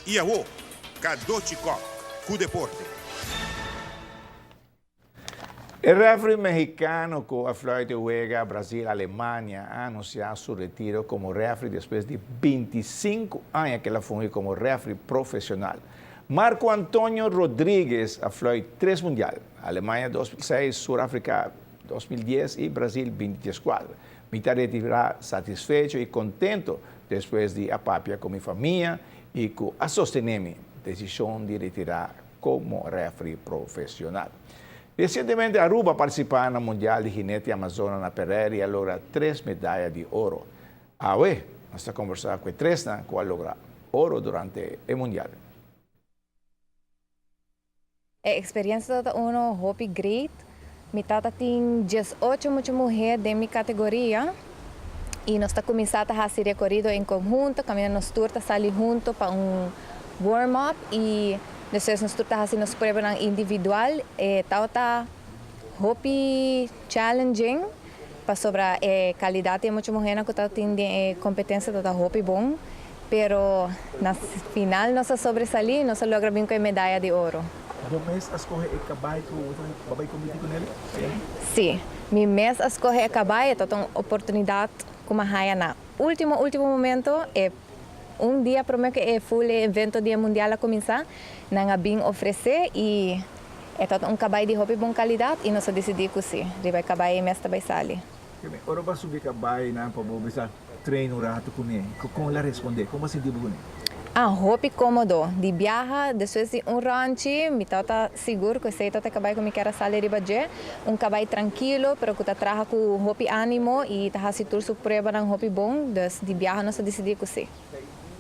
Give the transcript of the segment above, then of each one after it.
Y awo, Cadochi Kock cu deporte. E referee mexicano cu a fluit e wega Brasil-Alemania a anuncia su retiro como referee despues di 25 aña cu el a fungi como referee profesional. Marco Antonio Rodriguez a fluit tres mundial: Alemania 2006, Sur Africa 2010 y Brasil 2014. "Mi ta retira satisfecho y contento despues di a papia cu mi famia y cu a sostene mi decision di retira como referee profesional." Recientemente Aruba a participa na Mundial di Jinete Amazona na Pereira y a logra tres medaya di oro. Awe, nos ta conversa cu e tres cu a logra oro durante e Mundial. E experiencia ta uno hopi great. Mi tata tin 18 mucha muher den mi categoria y nos ta cuminsa haci recorido en conhunto, caminda nos tur ta sali hunto pa un warm-up y despues nos tur ta haci nos prueba individual. E ta hopi challenging pasobra e calidad di mucha muher cu tin e competencia ta hopi bon, pero na final nos a sobresali, nos a logra bin cu medaya di oro. Bo mes a scoge e cabay cu bo ta bay competi cu ne? Si, mi mes a scoge e cabay, ta un oportunidad cu m'a haya na ultimo, ultimo momento, e un dia prome cu e full evento di mundial a cuminsa, nan a bin ofrece y e ta un cabay di hopi bon calidad y nos a dicidi cu si, riba cabay mes ta bay sali. Ora bo a subi cabay nan pa bo bisa train un rato cu ne, con el a responde? Con bo a sinti cu ne? Ah, hopi comodo. Di biaha, despues di un rondje, mi tata sigur cu esey ta cabay cu mi kier sali riba dje. Un cabay trankil, pero cu ta traha cu hopi animo y ta haci tur su prueba nan hopi bon. Dus di biaha nos a dicidi cu si.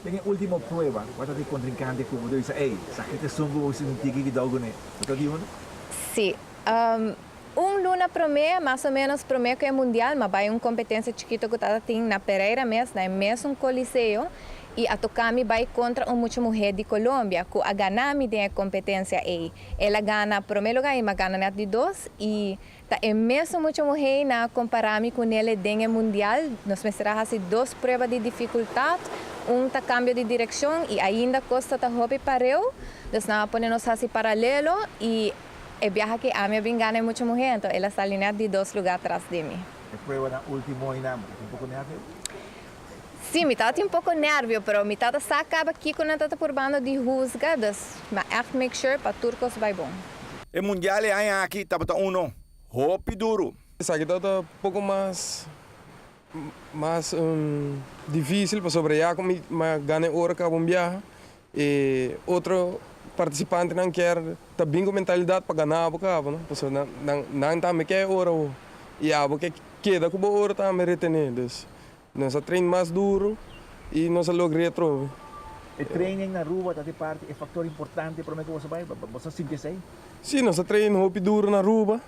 Den ultimo prueba, cua ta e contrincante cu bo bisa, "Ey, esaki ta esun cu bo sinti cu cu ne"? Bo ta di un? Si. Un luna prome, mas o menos prome cu e mundial, m'a bay un competencia chikito cu tin na Pereira mes, na mes un coliseo, y a toca mi bay contra un mucha muher di Colombia, cu a gana mi den competencia ey. El a gana prome lugar y m'a gana net di dos, y ta e mes mucha muher nan a compara mi cu ne den mundial. Nos mester a haci dos prueba di dificultad, un ta cambio di direccion y ainda cos ta hopi pareu, dus nan a pone nos haci paralelo y e biaha aki ami a bin gana mucha muher, anto el a sali net di dos lugar tras di mi. E prueba na ultimo y un poco nervio? Si, mi tata un poco nervio, pero mi tata sa caba kico nan tata purbando di husga, dus m'a echt make sure pa tur cos bay bon. E mundial aki tabata uno hopi duro. Esaki ta un poco mas dificil pasobra ya cu m'a gana oro caba un biaha y otro participante nan kier ta bin cu mentalidad pa gana bo caba, no? Pasobra nan nan tambe kier oro y abo kier keda cu bo oro tambe retene. Dus nos a train mas duro y nos a logra trobe. E training na Aruba ta di parti e factor importante pa cu bo bay, bo a sinti esey? Si, nos a train hopi duro na Aruba.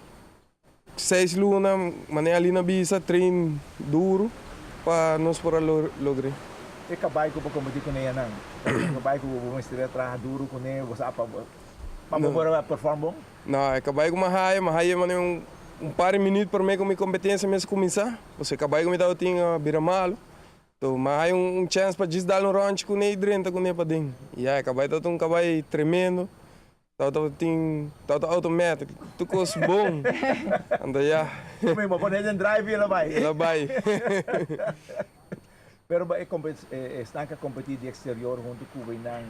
6 luna, manera ali na bisa, train duro pa nos por logra. E cabay cu bo competi cu ne nan? E cabay cu bo mester traha duro cu ne, bo pa pa bo perform bon? No, e cabay cu m'a haya, m'a haya manera un par di minuut pa mi cu mi competencia mes cuminsa. Pasobra cabay cu mi tabatin a bira malo. Anto, m'a haya un chance pa just dar un rondje cu ne drenta cu ne paden. Y ya, cabay ta un cabay tremendo. Tata tin tata automatic, tur cos bon. Anto ya. Mi bo pone den drive y el a bay. El a bay. Pero ba e cu a competi di exterior hunto cu nan,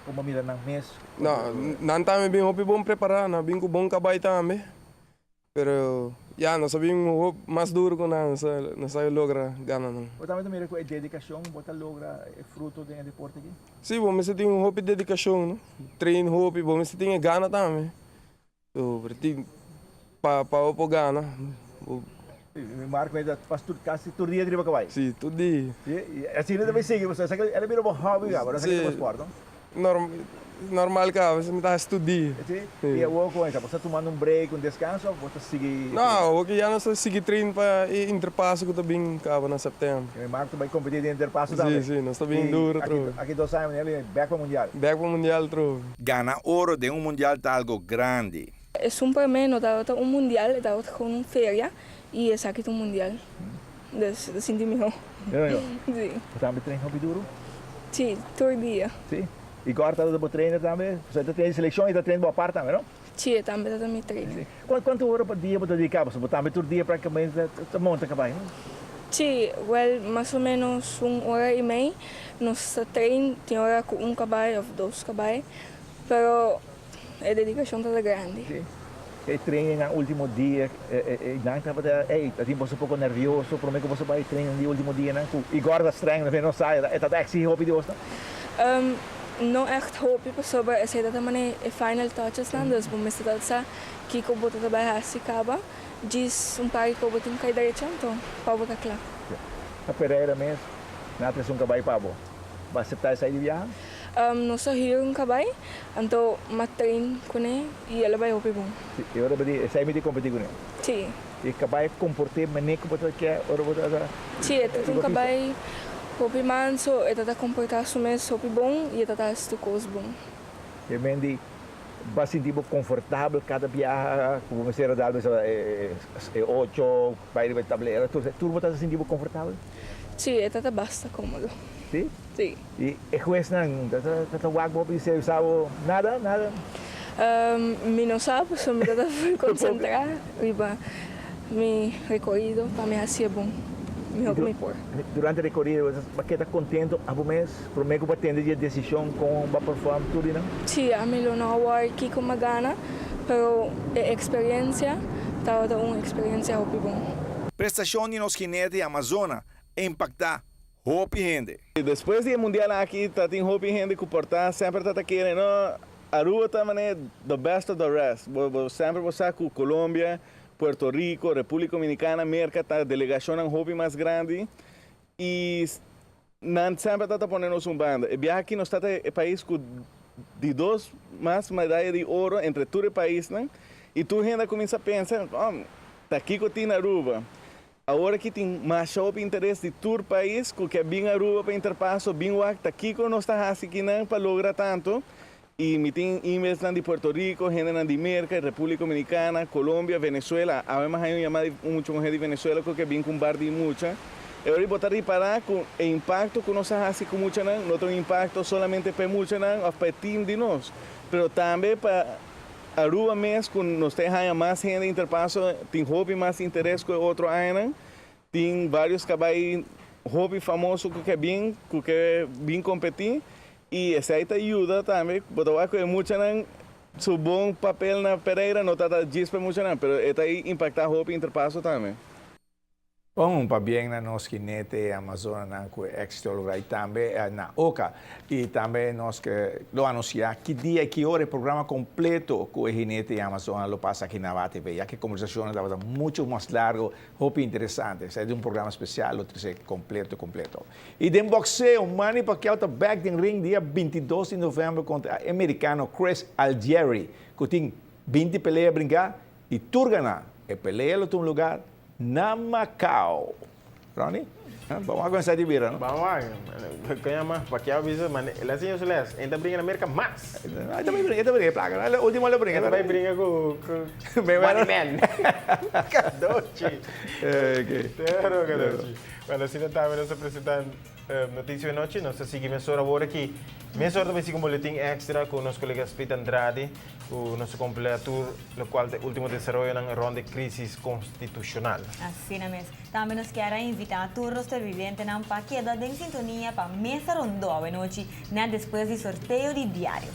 con mira nan mes? No, nan tambe bin hopi bon prepara, nan bin cu bon cabay tambe. Pero ya, nos a bin mas duro cu nan, nos a logra gana nan. Bo tambe mira cu e dedicacion bo ta logra e fruto den deporte aki? Si, bo mester tin un hopi dedicacion, no? Train hopi, bo mester tin gana tambe. So, pa pa bo gana. Marco, pas tur, casi tur dia riba cabay. Si, tur dia. Si, asina tambe sigui, bo sa el a bira un hobby, awor esaki ta sport, no? Normal caba, mi ta studia. Si? Y awor con esey, bo ta tumando un break, un descanso, of bo ta sigui? No, awor ya nos ta sigui train pa Interpaso cu ta bin caba na september. Y Marco ta bay competi den Interpaso tambe? Si, nos ta bin duro trobe. Aki 2 aña, back pa mundial. Back pa mundial trobe. Gana oro den un mundial ta algo grandi. Esun pa mi no ta un mundial, ta gewoon un feria y esaki ta un mundial. Dus sinti miho. Yo. Si. Bo tambe train hopi duro? Si, tur dia. Si? Igor ta bo trainer tambe? Bo ta train seleccion y ta train bo apart tambe, no? Si, e tambe ta mi trainer. Cuanto ora pa dia bo ta dedica? Bo tambe tur dia practicamente ta monta cabay, no? Si, well, mas o menos un ora y mei. Nos ta train, tin ora cu un cabay of dos cabay, pero e dedicacion ta grandi. Si. E training nan ultimo dia, nan tabata, ey, ta tin boso poco nervioso prome cu boso bay training di ultimo dianan cu Igor ta streng, no sa, e ta exigi hopi di bos nan? No echt hopi pasobra esey ta mane e final touches nan, dus bo mester ta sa kico bo ta bay haci caba, djis un par di co bo tin cay derecha, anto pa bo ta cla. Na Pereira mes, nan a trece un cabay pa bo. Bo a acepta esey di biaha? Nos a huur un cabay, anto m'a train cune y el a bay hopi bon. Si, y ora bo di esey mi tin competi cune? Si. Y e cabay a comporte mane cu bo ta ke ora bo ta. Si, e ta un cabay hopi manso, e ta ta comporta su mes hopi bon y e ta ta haci tur cos bon. E men di bo a sinti bo confortabel cada biaha cu bo mester a dal bisa e ocho bay riba e tablero tur tur bo ta sinti bo confortabel? Si, e ta ta basta comodo. Si? Si. Y e huesnan ta ta wak bo bisa sa bo nada nada? Mi no sa pasobra mi ta ta full concentra riba mi recorido pa mi hacié bon miho cu mi por. Durante recorido bo a keda contento abo mes prome cu bo a tende di e decision con bo a perform tur di nan? Si, ami lo no a worry kico mi a gana pero e experiencia tabata un experiencia hopi bon. Prestacion di nos jinete Amazona a impacta hopi hende. Despues di e mundial aki ta tin hopi hende cu por ta semper ta ta kere no Aruba ta mane the best of the rest bo bo semper bo sa cu Colombia, Puerto Rico, Republica Dominicana, Merca ta delegacionnan hopi mas grandi y nan semper ta ta pone nos un banda. E biaha aki nos ta ta e pais cu di dos mas medaya di oro entre tur e paisnan y tur hende a cuminsa pensa oh ta kico tin Aruba. Awor aki tin masha hopi interes di tur pais ku ke bin Aruba pa Interpaso bin wak ta kiko nos ta hasi kinan pa logra tanto y mi tin emailsnan di Puerto Rico, hendenan di Merca, Republica Dominicana, Colombia, Venezuela, awe mi a haña un yamada di un mucha muher di Venezuela ku ke bin ku un bar di mucha. E ora bo ta ripara ku e impacto ku nos a hasi ku muchanan no ta un impacto solamente pa e muchanan of pa e team di nos, pero tambe pa Aruba mes cu nos ta e haña mas hende Interpaso tin hopi mas interes cu e otro añanan. Tin varios cabay hopi famoso cu ke bin, cu ke bin competi y esey ta yuda tambe. Bo ta wak cu e muchanan su bon papel na Pereira no ta ta djis pa e muchanan pero e ta impacta hopi Interpaso tambe. Bon, pabien na nos jinete Amazonanan cu e exito logra y tambe na Oca. Y tambe nos ke lo anuncia ki dia y ki ora e programa completo cu e jinete Amazona lo pasa aki na ATV, ya que e conversacionnan tabata mucho mas largo, hopi interesante. Esaki ta un programa special, lo trece completo completo. Y den boxeo, Manny Pacquiao ta back den ring dia 22 di november contra e mericano Chris Algieri, cu tin 20 pelea bringa y tur gana. E pelea lo tuma lugar Na Macau. Ronnie, bo a cuminsa di bira, no? Ban wak. Con yama Pacquiao bisa, mane, el a siña su les. E ta bringa na Merca mas. E ta bringa, e ta bringa e placa. El ultimo el a bringa. E ta bay bringa cu, cu Money Man. Cadochi. Pero cadochi. Bueno, asina tambe nos a presenta Noticia di Nochi. Nos ta sigui mesora awor aki. Mesora ta bay sigui un boletin extra cu nos colega Speed Andrade. Ku nos a komplea tur lokual ta e último desaroyonan rònt e krísis konstitushonal. Asina mes. Tambe nos kier a invitá tur nos televidentenan pa keda den sintonia pa Mesa Rondó awenochi, nèt despues di sorteo di diario.